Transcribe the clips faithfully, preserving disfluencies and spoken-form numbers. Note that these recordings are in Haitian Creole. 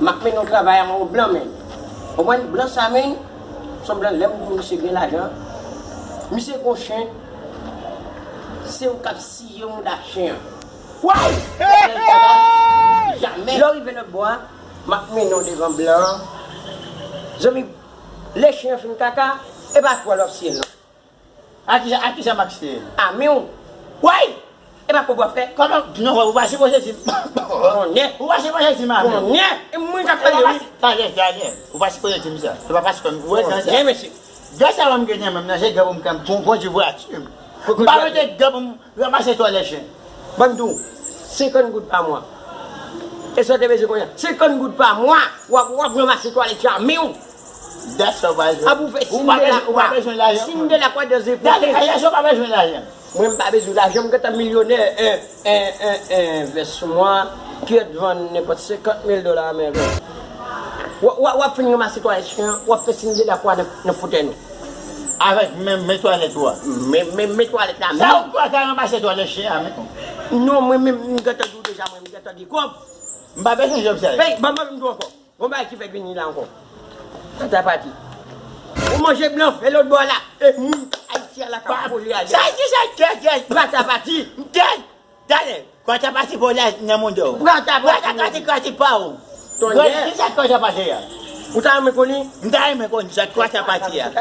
M ap mennen yon travay a yon blan, men. Konprann? Blan sa, men, se yon blan, lè m di w misye gen lajan, misye gon chen, se ou k ap siye mouda chen an. Why? Jamè. Lè w rive lòt bò a, m ap mennen w devan blan an. Zanmi, lè chen an fin kaka, e pa twal w ap siye l, non. A kisa, a kisa m ap siye l? A men w. Why? E pa kòb w ap fè? Kòman? Non, ou pa sipoze di m. Konnen. Ou pa sipoze di m a men w. Konnen. E mwen k ap pale, wi. Talè, talè. Ou pa sipoze di m sa. Se pa paske m wè nan sa. Konnen, mesye. Gad sa m gen nan men m nan, se gad pou m kan, pou m kondui vwati m. M pa mete gad pou m ranmase twalèt chen. Ban m di w, senkant goud pa mwa. E sa w te bezwen konnen? Senkant goud pa mwa, w ap, w ap ranmase twalèt chen a men w. That's all, pa bezwen. Ap ou fè siy de lakwa. Ou pa bezwen lajan. Siy de lakwa dan zepòte. That's all, pa bezwen lajan. Mwen, m pa bezwen lajan, m gentan milyonè. En, en, en, en vès sou mwen, ki ret vann nenpòt senkant mil dola ameriken. W, w, w ap fin ranmase twalèt chen an, w ap fè siy de lakwa nan, nan foutèy nou. Avèk men, men twalèt ou a. Men, men, men twalèt la, sa men. Ou pa ka ranmase twalèt chen a, men. Non, mwen menm, m gentan di w deja, mwen, m gentan gen kòb. M pa bezwen jòb sa. Hey, ban mwen di w ankò. Gon bagay ki fèk vini la ankò. Pata pati. Ou manje blan fè lòt bò la. E moun Ayiti a la ka vole ale. Sa ki sa, kè, kè. Pata pati. Kè. Talè. Kwata pati pou la nan moun do. Pata pati. Kwata pati, kwati pa ou. Tonnè. Ki sa kwata pati a? Ou ta renmen konnen? M ta renmen konnen sa kwata pati a.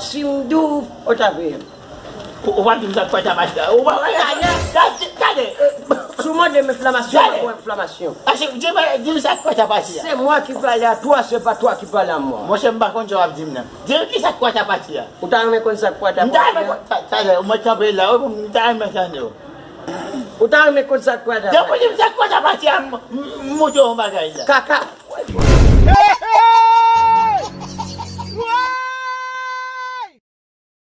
Si m di w, ou ta peye m. Ou, ou pa di m sa kwata pati a. Ou pa wè. Talè. Talè. Si w mande m enflamasyon, m ap ba w enflamasyon. Ase, di m, di m sa kwata pati a. C'est moi qui parle à toi, c'est pas toi qui parle à moi. Monchè, m pa konn sa w ap di m nan. Di m ki sa kwata pati a. Ou ta renmen konn sa kwata pati a? M ta renmen konn, ta, talè, ou mèt kanpe la, wi, m ta renmen tande w. Ou ta renmen konn sa kwata pati a? Depi w di m sa kwata pati a, m, m, m montre w yon bagay la. Kaka.